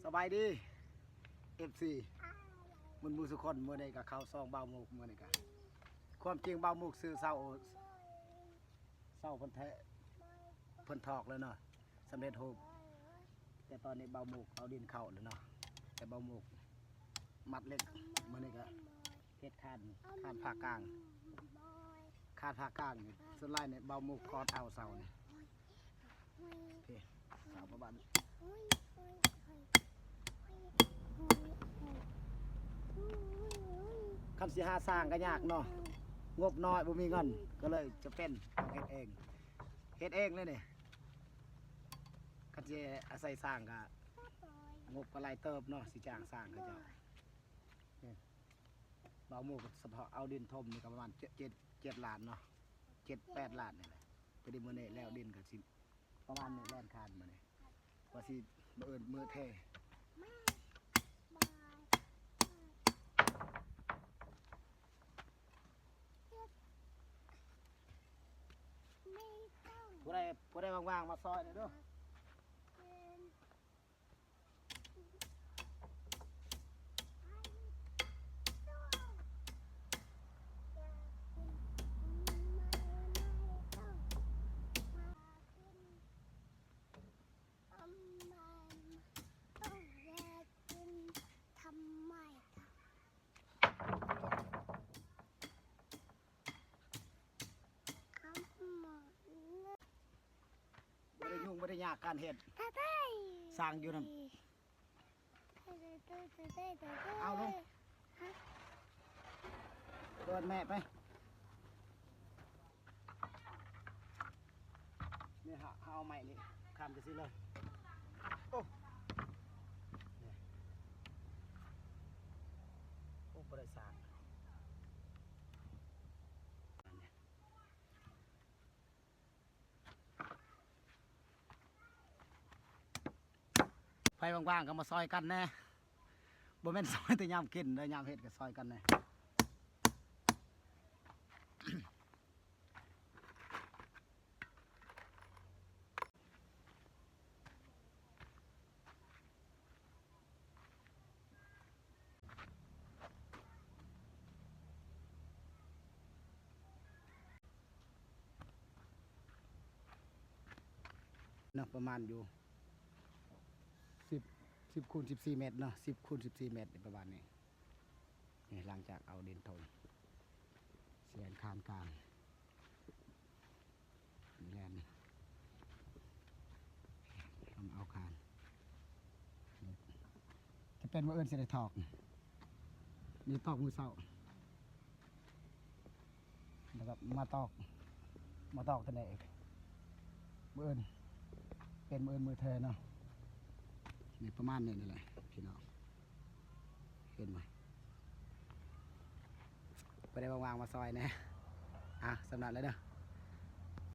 ສະບາຍດີ ເອັຟຊີ ໝົດໝູ່ສູ່ຄົນ. ມື້ນີ້ກໍເຂົ້າຊ່ອງບ່າວມຸກ. ມື້ນີ້ກໍ ຄວາມຈິງບ່າວມຸກຊື່ເຊົາ ເຊົາເພິ່ນແທະ ເພິ່ນຖອກແລ້ວເນາະ ສຳເລັດຮູບ. ແຕ່ຕອນນີ້ບ່າວມຸກເອົາດິນເຂົ້າແລ້ວເນາະ ແຕ່ບ່າວມຸກມັດເຫຼັກ. ມື້ນີ້ກໍ ເຮັດຄານ ຄານພາກກາງ ຄານພາກກາງນີ້ ສ່ວນຫຼາຍນີ້ບ່າວມຸກກອດເອົາເສົານີ້. ໂອເຄ ເສົາປະມານ ຄັນຊິຫາຊ່າງກໍຍາກເນາະ ງົບນ້ອຍ ບໍ່ມີເງິນ ກໍເລີຍຈຳເປັນຕ້ອງເຮັດເອງ ເຮັດເອງເລີຍນີ້. ຄັນຊິອາໄສຊ່າງກໍງົບກໍຫຼາຍເຕີບເນາະ ຊິຈ້າງຊ່າງເຂົາເຈົ້າ. ບ່າວມຸກສະເພາະເອົາດິນຖົມນີ້ກໍປະມານເຈັດ ເຈັດ ເຈັດລ້ານເນາະ ເຈັດແປດລ້ານນີ້ແຫຼະ. ພໍດີມື້ນີ້ແລ້ວດິນກໍຊິປະມານນີ້ ແລ່ນຄານມື້ນີ້ ວ່າຊິມື້ອື່ນມື້ເທ. ຜູ້ໃດ ຜູ້ໃດວ່າງໆ ມາຊ່ອຍແດ່ເດີ້. ບໍ່ໄດ້ຫຍຸ້ງບໍ່ໄດ້ຍາກການເຮັດ ຊ່າງຢູ່ນຳ. ເອົາລົງ ເປີດແມ່ໄປ. ນີ້ ເຮົາເອົາໄມ້ນີ້ຄ້ຳຈັ່ງຊີ້ເລີຍ. ໂອ້ ນີ້ ໂອ້ ບໍ່ໄດ້ສ້າງ. ໃຜວ່າງໆ ກໍມາຊ່ອຍກັນແດ່ ບໍ່ແມ່ນຊ່ອຍແຕ່ຍາມກິນເດີ້ ຍາມເຮັດກໍຊ່ອຍກັນແດ່. ເນາະ ປະມານຢູ່ສິບ ສິບຄູນສິບສີ່ແມັດເນາະ ສິບຄູນສິບສີ່ແມັດ ປະມານນີ້. ນີ້ ຫຼັງຈາກເອົາດິນຖົມ ຊິແລ່ນຄານກາງ ນີ້ແລ່ນ ເອົາຄານ ຈະເປັນມື້ອື່ນຊິໄດ້ຖອກ ນີ້ຖອກມື້ເຊົ້າ ແລ້ວກໍມາຕອກ ມາຕອກຕົວນີ້ອີກ ມື້ອື່ນ ເປັນມື້ອື່ນມື້ແທ້ເນາະ. ນີ້ປະມານນີ້ນີ້ແຫຼະພີ່ນ້ອງ ເຫັນບໍ່? ບໍ່ໄດ້ວ່າງໆ ມາຊ່ອຍແດ່. ອ່ະ ສ່ຳນັ້ນແຫຼະເດີ້.